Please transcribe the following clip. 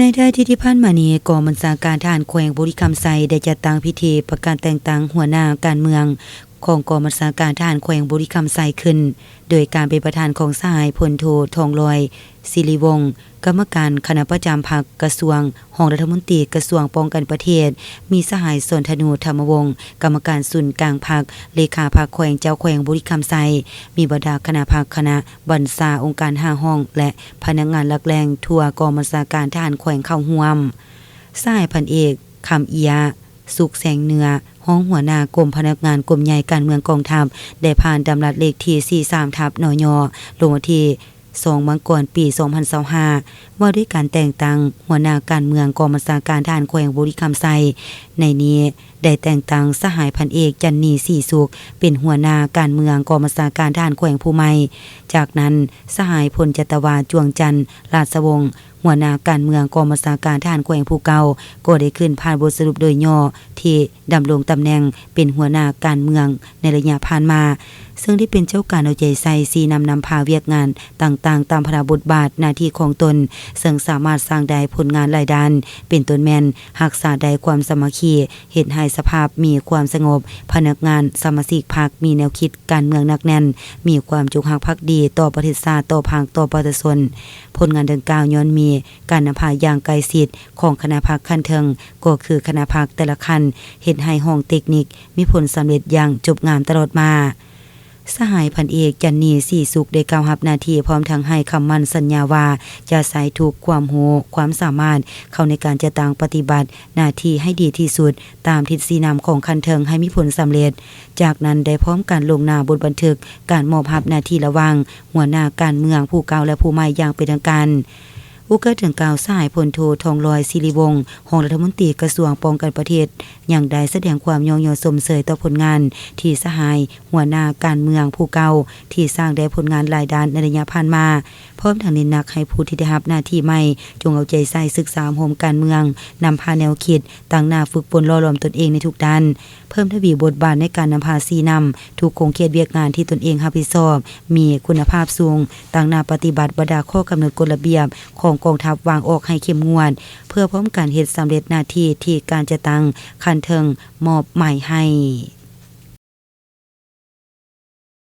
ໃນອາທິດທີ່ຜ່ານມານີ້, ກອງບັນຊາການທະຫານແຂວງບໍລິຄຳໄຊ ໄດ້ຈັດຕັ້ງພິທີປະກາດແຕ່ງຕັ້ງຫົວໜ້າການເມືອງຂອງກອງບັນຊາການທະຫານແຂວງບໍລິຄຳໄຊຂຶ້ນ, ໂດຍການເປັນປະທານຂອງສະຫາຍ ພົນໂທ ທອງລອຍ ສິລິວົງ ກຳມະການຄະນະປະຈຳພັກກະຊວງ, ຮອງລັດຖະມົນຕີກະຊວງປ້ອງກັນປະເທດ, ມີສະຫາຍ ສອນທະນູ ທຳມະວົງ ກຳມະການສູນກາງພັກ, ເລຂາພັກແຂວງ, ເຈົ້າແຂວງບໍລິຄຳໄຊ, ມີບັນດາຄະນະພັກ, ຄະນະບັນຊາ, ອົງການຫ້າຫ້ອງ ແລະ ພະນັກງານຫຼັກແຫຼ່ງທົ່ວກອງບັນຊາການທະຫານແຂວງເຂົ້າຮ່ວມ. ສະຫາຍພັນເອກ ຄຳເອຍະ ສຸກແສງເໜືອ ຮອງຫົວໜ້າກົມພະນັກງານກົມໃຫຍ່ການເມືອງກອງທັບ ໄດ້ຜ່ານດຳລັດເລກທີສີ່ສາມ ທັບ ນຍ ລົງວັນທີສອງ ມັງກອນ ປີສອງພັນຊາວຫ້າ ວ່າດ້ວຍການແຕ່ງຕັ້ງຫົວໜ້າການເມືອງກອງບັນຊາການທະຫານແຂວງບໍລິຄຳໄຊ. ໃນນີ້ໄດ້ແຕ່ງຕັ້ງສະຫາຍພັນເອກ ຈັນນີ ສີສຸກ ເປັນຫົວໜ້າການເມືອງກອງບັນຊາການທະຫານແຂວງຜູ້ໃໝ່. ຈາກນັ້ນ, ສະຫາຍ ພົນຈັດຕະວາ ຈວງຈັນ ລາຊະວົງ ຫົວໜ້າການເມືອງກອງບັນຊາການທະຫານແຂວງຜູ້ເກົ່າ ກໍໄດ້ຂຶ້ນຜ່ານບົດສະຫຼຸບໂດຍຫຍໍ້ທີ່ດຳລົງຕຳແໜ່ງເປັນຫົວໜ້າການເມືອງໃນໄລຍະຜ່ານມາ, ເຊິ່ງໄດ້ເປັນເຈົ້າການເອົາໃຈໃສ່ຊີ້ນຳນຳພາວຽກງານຕ່າງໆຕາມພາລະບົດບາດໜ້າທີ່ຂອງຕົນ, ເຊິ່ງສາມາດສ້າງໄດ້ຜົນງານຫຼາຍດ້ານ, ເປັນຕົ້ນແມ່ນຮັກສາໄດ້ຄວາມສາມັກຄີ, ເຮັດໃຫ້ສະພາບມີຄວາມສະຫງົບ, ພະນັກງານສະມາຊິກພັກມີແນວຄິດການເມືອງໜັກແໜ້ນ, ມີຄວາມຈົງຮັກພັກດີຕໍ່ປະເທດຊາດ, ຕໍ່ພັກ, ຕໍ່ປະຊາຊົນ. ຜົນງານດັ່ງກ່າວຍ້ອນມີ ການນຳພາຢ່າງໃກ້ຊິດຂອງຄະນະພັກຂັ້ນເທິງ ກໍຄືຄະນະພັກແຕ່ລະຂັ້ນ ເຮັດໃຫ້ຫ້ອງເຕັກນິກມີຜົນສຳເລັດຢ່າງຈົບງາມຕະຫຼອດມາ. ສະຫາຍພັນເອກ ຈັນນີ ສີສຸກ ໄດ້ກ່າວຮັບໜ້າທີ່ ພ້ອມທັງໃຫ້ຄຳໝັ້ນສັນຍາວ່າ ຈະໃຊ້ທຸກຄວາມຮູ້ຄວາມສາມາດເຂົ້າໃນການຈັດຕັ້ງປະຕິບັດໜ້າທີ່ໃຫ້ດີທີ່ສຸດ ຕາມທິດຊີ້ນຳຂອງຂັ້ນເທິງໃຫ້ມີຜົນສຳເລັດ. ຈາກນັ້ນໄດ້ພ້ອມກັນລົງນາມບົດບັນທຶກການມອບຮັບໜ້າທີ່ລະຫວ່າງຫົວໜ້າການເມືອງຜູ້ເກົ່າ ແລະ ຜູ້ໃໝ່ຢ່າງເປັນທາງການ. ໂອກາດດັ່ງກ່າວ, ສະຫາຍ ພົນໂທ ທອງລອຍ ສິລິວົງ ຮອງລັດຖະມົນຕີກະຊວງປ້ອງກັນປະເທດ ຍັງໄດ້ສະແດງຄວາມຍ້ອງຍໍຊົມເຊີຍຕໍ່ຜົນງານທີ່ສະຫາຍຫົວໜ້າການເມືອງຜູ້ເກົ່າ ທີ່ສ້າງໄດ້ຜົນງານຫຼາຍດ້ານໃນໄລຍະຜ່ານມາ, ພ້ອມທັງເນັ້ນໜັກໃຫ້ຜູ້ທີ່ໄດ້ຮັບໜ້າທີ່ໃໝ່ ຈົ່ງເອົາໃຈໃສ່ສຶກສາອົບຮົມການເມືອງ, ນຳພາແນວຄິດ, ຕັ້ງໜ້າຝຶກຝົນຫຼໍ່ຫຼອມຕົນເອງໃນທຸກດ້ານ. ເພີ່ມທະວີບົດບາດໃນການນຳພາຊີ້ນຳທຸກຂົງເຂດວຽກງານທີ່ຕົນເອງຮັບຜິດຊອບ, ມີຄຸນນະພາບສູງ, ຕັ້ງໜ້າປະຕິບັດບັນດາຂໍ້ກຳນົດກົດລະບຽບຂອງກອງທັບວາງອອກໃຫ້ເຂັ້ມງວດ ເພື່ອພ້ອມກັນເຮັດສຳເລັດໜ້າທີ່ທີ່ການຈັດຕັ້ງຂັ້ນເທິງມອບໝາຍໃຫ້.